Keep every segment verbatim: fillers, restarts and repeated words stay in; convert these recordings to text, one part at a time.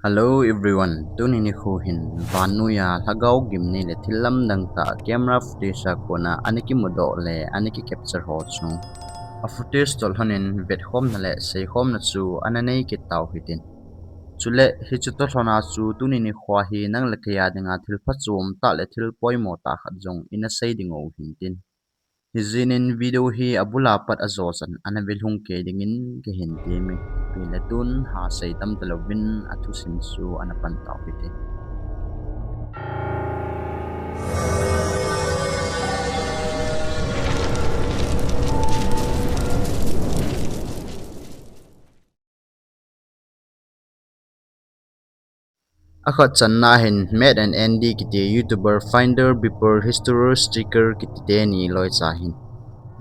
Hello everyone, tuni nikho hin vannoiya lhagao gimnei le thil lamdang tah camera footage a kona ana kimudoh le ana ki capture ho chu, a footage toh lhonin vetkhomna le seikhomna chu ana nei kit tau hitin. Chule hiche toh lhona chu tuni nikho hi nang le kei a dinga thil phachom tah le thil poimo tah khat jong ina sei ding u hintin. Hijeh in video hi abula pat ajo chan ana velhung kei dingin kahin temin. Pi le tun ha seitam talouvin athusim chu ana pan tau hite. Akhat channa hin Matt and Andy kiti YouTuber Finder Bipper History Seeker kiti teni loicha hin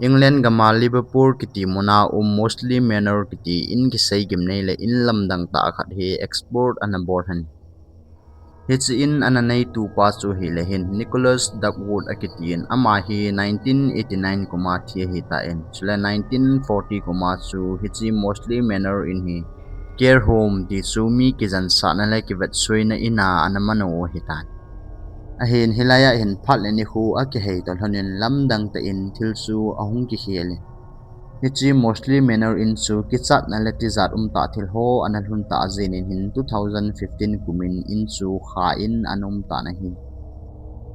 England gama Liverpool kiti muna um Mossley Manor kiti in kisei gimnei le in lamdang tah khat hi explore ana bol ahin. Hiche in ana neitu pa chu hile hin Nicholas Duckwood akitin, ama hi nineteen eighty nine kuma thi ahitan, chule nineteen forty kuma chu hiche Mossley Manor in hi care home ti chu mi kijansahna le kivetsuina ina ana manu ahitan. Ahin hilaiya hin phat le nikho akihei toh lhonin lamdang tah in thil chu ahung kikhel in. Hiche Mossley Manor in chu kichatna le tijat umtah thil ho ana lhun tah jeh in hin two thousand fifteen kumin in chu kha in ana um tan ahi.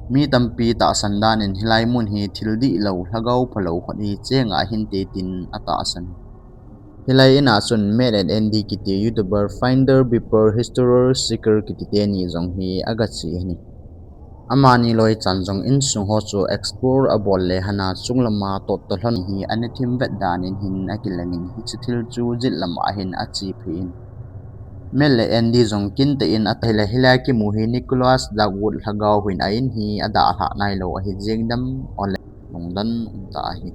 Mi tampi tahsan dan in hilai mun hi thil dihlou, lhagao phalou khat hi cheng ahinte tin atahsan. Hilai ina chun Matt and Andy kiti YouTuber Finder Bipper History Seeker kiti teni jong hi agache ahi. Amani loichan jong insung ho chu explore abol le hana chunglama tot toh lhon hi ana thim vet dan in hin akilangin hiche thil chu jet lama hin ache phei in. Matt le Andy jong kintah in atahile hilai kimu hi Nicholas Duckwood lhagao hin a in hi adalhah nailou ahi jeng dem ole. Lungdon umtah ahi.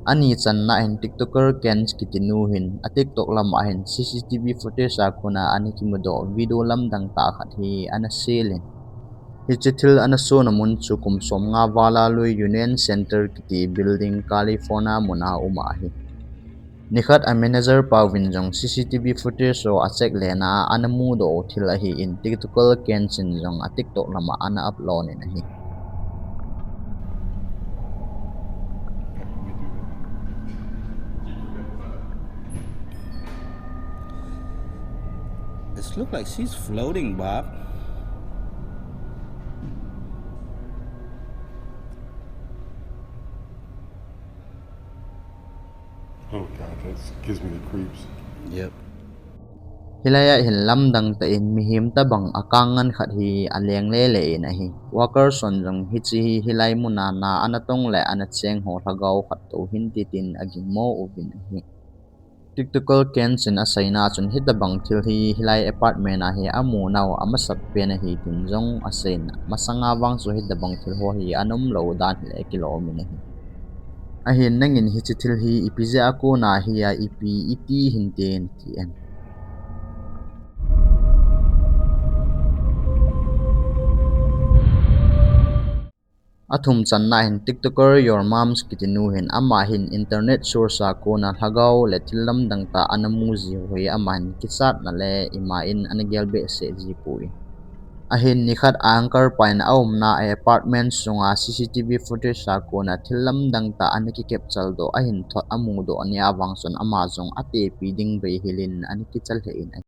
Ani channa hin TikToker Kens kiti nu hin a TikTok lama hin C C T V footage a kona ana kimudoh video lamdang tah khat hi ana sel in. Hiche thil ana sona mun chu kum somnga vala lui Union Center kiti building California muna um ahi. Nikhat a manager pa uvin jong C C T V footage ho a check lena ana mudoh thil ahin TikToker Kens in jong a TikTok lama ana upload in ahi. It look like she's floating, Bob. Oh God, that gives me the creeps. Yep. Hilaiya hin lamdang tah in mihem tabang akang ngen khat hi aleng lele in ahi. Worker hon jong hiche hi hilai muna na ana tong le ana cheng ho lhagao khat toh hinte tin aginmo uvin ahi. TikToker Kens in aseina chun hitabang thil hi hilai apartment a hi amu nau amasat pen ahi tin jong aseina. Masanga vang chu hitabang thil ho hi ana umlou dan hile kilom in ahi. Ahin nangin hiche thil hi ipi jeh a kona hi a ipi iti hinte nati em? Athum channa hin TikToker Your Moms kiti nu hin ama hin internet source a kona lhagao le thil lamdang tah ana mu ji ho hi ama hin kichatna le ima in ana gel behseh ji poi. Ahin nikhat a anchor pa in aumna a apartment sunga C C T V footage a kona thil lamdang tah ana ki capture doh ahin thot amudoh nia vang chun ama jong atepi ding bei hilin ana kicha lheh in ahi.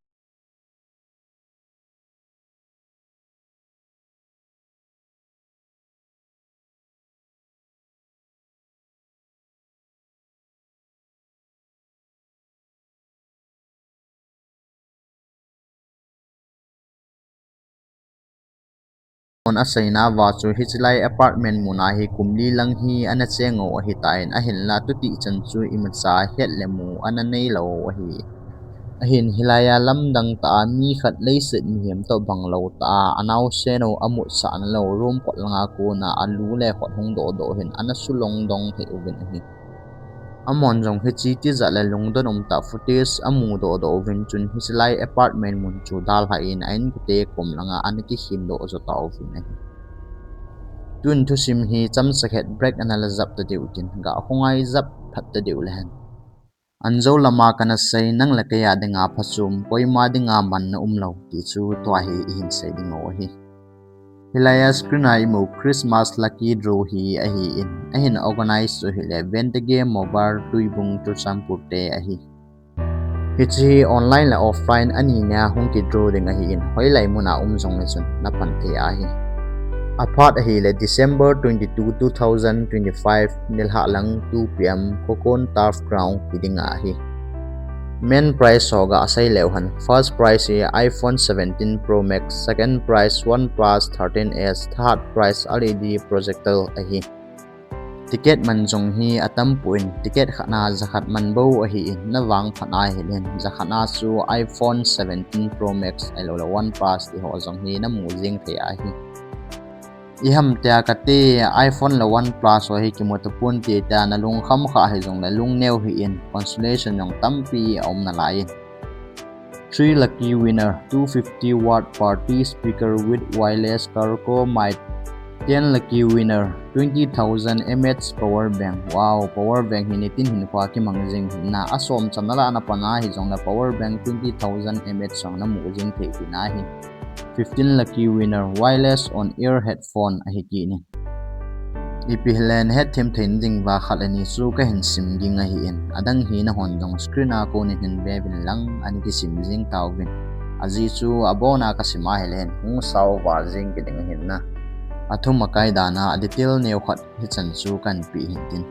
Hon aseina uva chu hiche lai apartment muna hi kum li lang hi ana cheng u ahitan, ahinla tuti chan chu imacha het le mu ana neilou ahi. Ahin hilaiya lamdang tah a mi khat leiset mihem toh banglou tah a, anaosen u, amutsah nalou room kot langa kona alu le khut hung doh doh hin ana sulong dong thei uvin ahi. Amahon jong hiche tijat le lungdon umtah footage amudoh doh uvin chun hiche lai apartment mun chu dalhan a inkote kom langa ana kikhin doh jo tauvin ahi. Tun thusim hi chomcha khat break ana la jap tadiu tin, ga khongai jap phat ta diu le hen. Anjo lama kana sei, nang le kei a dinga phachom, koima dinga manna umlou ti chu tua hi ihin sei ding u ahi. Hilaiya screen a imu Christmas lucky draw hi ahi in, ahin organize chu hile Ventage Mobile, Tuibung, Churachandpur te ahi. Hiche hi online le offline ani nia hung ki draw ding ahi in, hoilai muna um jong le chun na pan thei ahi. Aphat ahile December twenty-two, two thousand twenty-five, nilhah lang two P M, Kokon Turf Ground hi ding ahi. Main prize ho ga sei leu hen, first prize hi iPhone seventeen Pro Max, second prize OnePlus thirteen S, third prize L E D projector ahi. Ticket man jong hi atam poi, ticket khat na jakhat man bou ahi in, na vangphat a hile jakhat na chu iPhone seventeen Pro Max ahilou le OnePlus ti ho jong hi na mu jing thei ahi. Iham tia kati, iPhone le OnePlus ho hi kimu tapon ti tia na lungkham kha hijong le lungneo hih in, consolation jong tampi aum nalai in. Three lucky winner, two fifty watt party speaker with wireless karaoke mic. Ten lucky winner, twenty thousand mAh power bank. Wow, power bank hi nitin hinkho a kimang jing hina, asom channa lah a na pan a hijong le power bank twenty thousand mAh jong na mu jing thei hina hi. Fifteen lucky winner, wireless on ear headphone ahi kit in. Ipi hile na hetthem theina ding uva khat le ni chu kahin sim ding ahi in, adang hi nahon jong screen a kon in hin ve uvin lang, ana kisim jing tauvin. Ajeh chu abon a kasim a hile hin hung sao val jing kit ding ahin na. Athum akai dan a detail neo khat hichan chu kahin pe hin tin.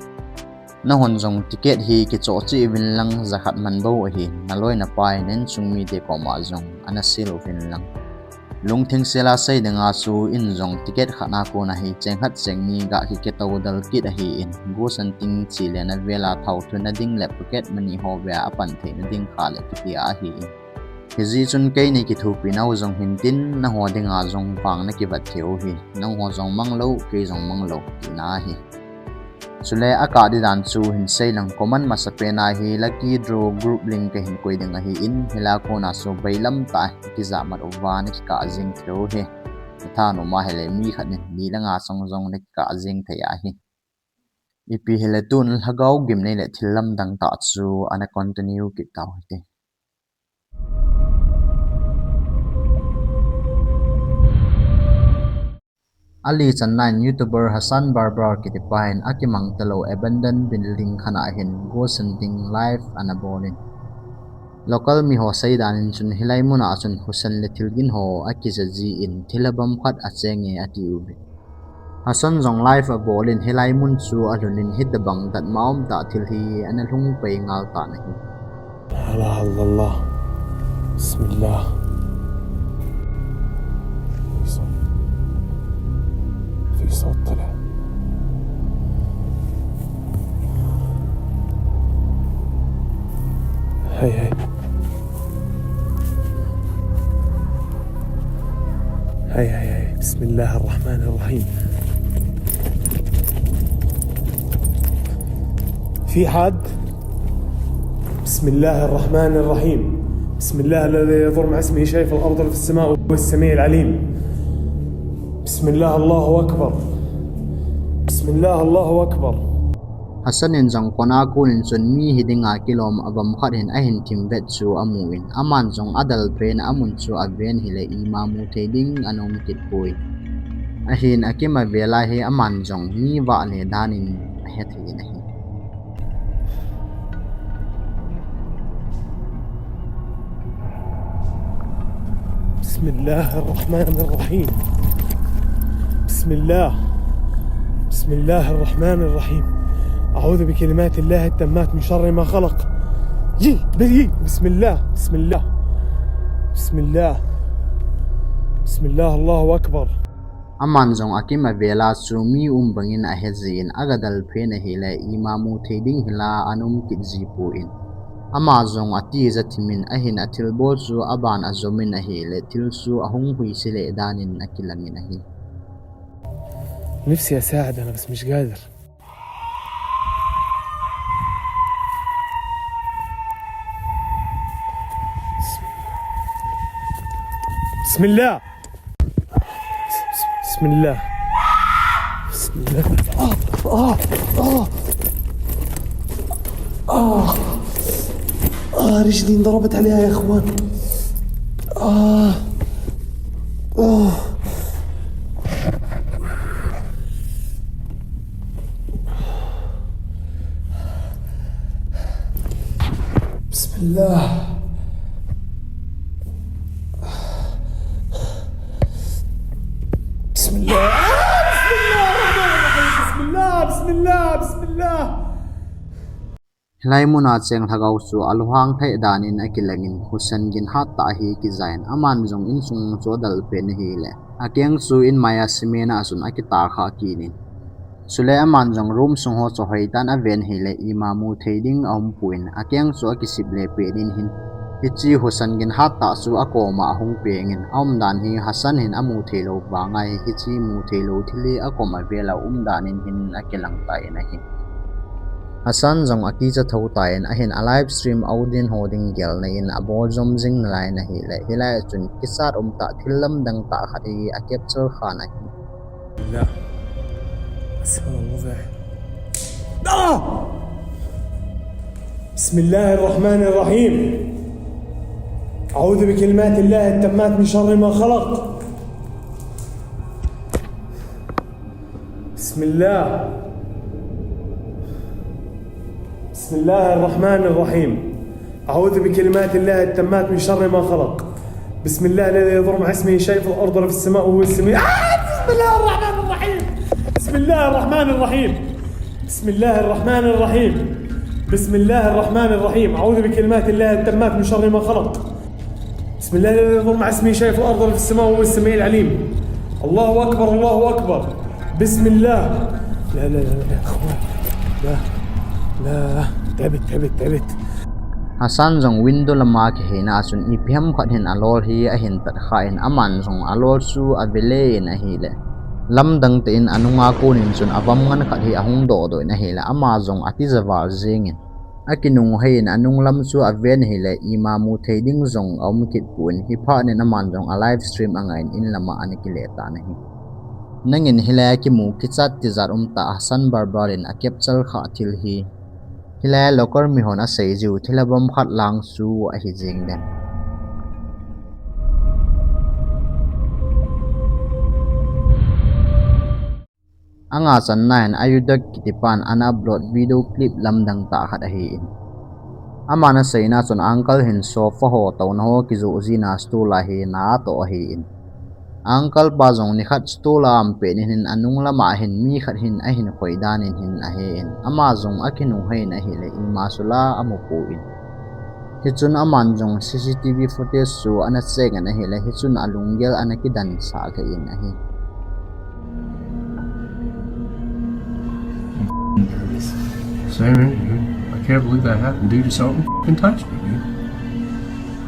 Nahon jong ticket hi kichoh cheh uvin lang, jakhat man bou ahi, naloi napai, na insung mite koma jong ana sil uvin lang. Lungtheng sel a sei ding a chu in jong ticket khat na kon a hi cheng khat cheng ni ga kikitho del kit ahi in, ghost hunting chi le na vel a thao thuna ding le pocket money ho ve a pan theina ding kha le kiti ahi in. Hijeh chun keini kithopi nau jong hin tin, naho ding a jong vang na kivat thei u hi, nangho jong mang lou, kei jong mang lou, tina ahi. Chule akah di dan chu hin sei lang, comment masapen a hi lucky draw group link kahin koi ding ahi in, hilai a kon a chu bailam tah a kijahmat uva na kikah jing thei u hi. Na thanom a hile mi khat in ni le nga song jong na kikah jing thei ahi. Ipi hile tun lhagao gimnei le thil lamdang tah chu ana continue kit tau hite. Ali channa in YouTuber Hassan Barber kitipa hin akimang talou abandoned building khat a hin ghost hunting live ana bol in. Local mi ho sei dan in chun hilai mun a chun husa le thil gin ho akija ji in thil abom khat acheng e ati uve. Hassan jong live abol in hilai mun chu alhun in hitabang datmo um tah thil hi ana lhung pai ngal tan ahi. لا إله إلا الله. بسم الله. في صوت. في صوت طلع. هاي، هاي. هاي، هاي، هاي. بسم الله الرحمن الرحيم. في حد؟ بسم الله الرحمن الرحيم. بسم الله الذي لا يضر مع اسمه شيء في الأرض ولا في السماء وهو السميع العليم. بسم الله، الله أكبر. بسم الله، الله أكبر. Hassan in jong kona kon in chun mi hiding a kilom abom khat hin ahin thim vet chu amu in, aman jong adal pen amun chu aven hile ima mu thei ding ana um kit poi. Ahin akim avel a hi aman jong mi vah le dan in ahe thei in ahi. بسم الله الرحمن الرحيم. بسم الله. بسم الله الرحمن الرحيم. أعوذ بكلمات الله التامات من شر ما خلق. يي، بيي، بسم الله، بسم الله. بسم الله. بسم الله، الله أكبر. Aman jong akim avel a chu mi um bangin ahe jin, agadal pen ahile ima mu thei ding hila ana um kit ji poi. Ama jong atija thim in ahin athilbol chu aban ajom in ahile thil chu ahung huise le dan in akilang in ahi. نفسي أساعد أنا بس مش قادر. بسم الله. بسم الله. بسم الله. آه، آه، آه. آه. آه، رجلي انضربت عليها يا إخوان. آه. آه. بسم الله. بسم الله. آه، بسم الله الرحمن الرحيم. بسم الله، بسم الله، بسم الله. Hilai muna cheng lhagao chu alunghang thei danin akilangin, husa gin hat tah hi kijain, aman jong insung chu adalpen ahile, akeng chu inmai a cement a chun akitah kha kit in. Chule aman jong room sung ho chu hoitah in aven ahile, ima mu thei ding aumpon, akeng chu akisip le pet in hin, hiche husa gin hat tah chu akoma ahung pengin, aumdan hi Hassan hin amu thei lou vang ahi, hiche mu thei lou thil hi akoma vel a umdan in hin akilang tan ahi. Hassan jong akicha tho tan ahin, a live stream audience ho ding gelna in abol jom jing nalai in ahile, hilai a chun kichat umtah thil lamdang tah khat hi a capture khan ahi. لا. أستغفر الله. آه! بسم الله الرحمن الرحيم. أعوذ بكلمات الله التامات من شر ما خلق. بسم الله. بسم الله الرحمن الرحيم. أعوذ بكلمات الله التامات من شر ما خلق. بسم الله الذي لا يضر مع اسمه شيء في الأرض ولا في السماء وهو السميع. آه! بسم الله الرحمن الرحيم. بسم الله الرحمن الرحيم. بسم الله الرحمن الرحيم. بسم الله الرحمن الرحيم. أعوذ بكلمات الله التامات من شر ما خلق. بسم الله الذي لا يضر مع اسمه شيء في الأرض ولا في السماء وهو السميع العليم. الله أكبر، الله أكبر. بسم الله. لا، لا، لا، لا، يا إخوان. لا، لا. تعبت، تعبت، تعبت. Hassan jong window lama kihei na a chun ipi ham khat hin alol hi ahin tat khan, aman jong alol chu avele in ahile, lamdang tah in anunga konin chun avam ngen khat hi ahung doh doh in ahile, ama jong atija val jingin, akinung hei in anung lam chu aven ahile, ima mu thei ding jong aum kit pon, hiphat in aman jong a live stream angah in in lama ana kile tan ahi. Nangin hilai a kimu kichat tijat umtah Hassan Barbar in a capture kha thil hi, hilai a local mihon asei jiu thil abom khat lang chu ahi jing den. Anga channa in Ayudak kitipan ana upload video clip lamdang tah khat ahin. Aman aseina chun uncle hin sofa ho touna ho kijoh jina stool a hi na atoh ahin. Uncle pa jong nikhat stool a aum pet in hin anung lama hin mi khat hin ahin khoi dan in hin ahen. Ama jong akinung hei in ahile ima sula amu pon. Hichun aman jong C C T V footage chu ana check in ahile, hichun alunggel ana kidan sah lheh in ahi. Same here, dude. I can't believe that happened. Dude, something fucking touched me, dude.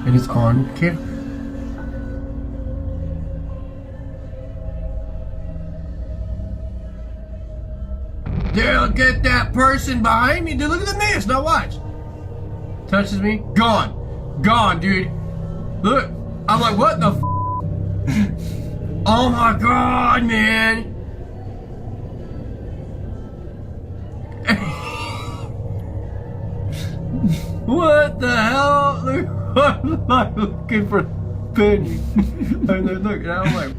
And it's on camera. Dude, look at that person behind me. Dude, look at the mist. Now watch. Touches me. Gone. Gone, dude. Look. I'm like, "What the f-?" Oh my God, man. What the hell? I'm not looking for thing. And then look, and I'm like,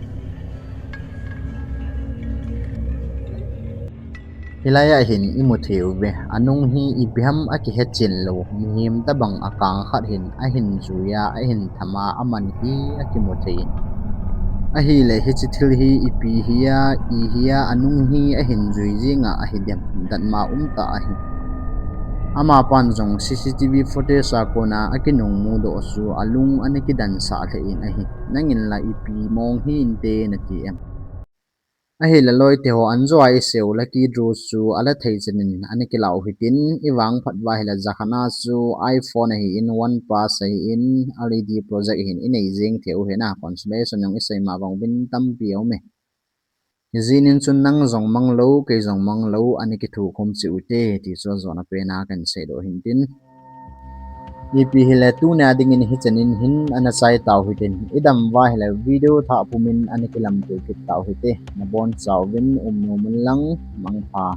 Hilai a hin imu thei uve, anung hi ipi ham akihechen lou, mihem tabang akang khat hin ahin jui a, ahin tham a, aman hi akimu thei in. Ahile hiche thil hi ipi hi a, ihi a, anung hi ahin jui jing a ahi dem, datmo umtah ahi. Amapan jong C C T V footage a kona akinung mudoh chu alung ana kidan sah lheh in ahi. Nangin la ipi mong hi inte nati em? Ahile loite ho, anjo a iseiu lucky draw chu ala thei chan in ana kilah u hitin, ivang phat uva ahile jakhat na chu iPhone ahin, OnePlus ahin, L E D project ahin inei jeng thei u ahi na, consolation jong isei ma vang uvin tampi aume. Hijeh in chun nang jong mang lou, kei jong mang lou, ana kithukhom cheh u hite ti chu ajona pen a kahin seidoh ahin tin. Ipi hile tunia dingin hichan in hin ana chai tau hitin, idam uva ahile video thah pumin ana kilamto kit tau hite. Nabonchauvin umnom un lang, mangpha.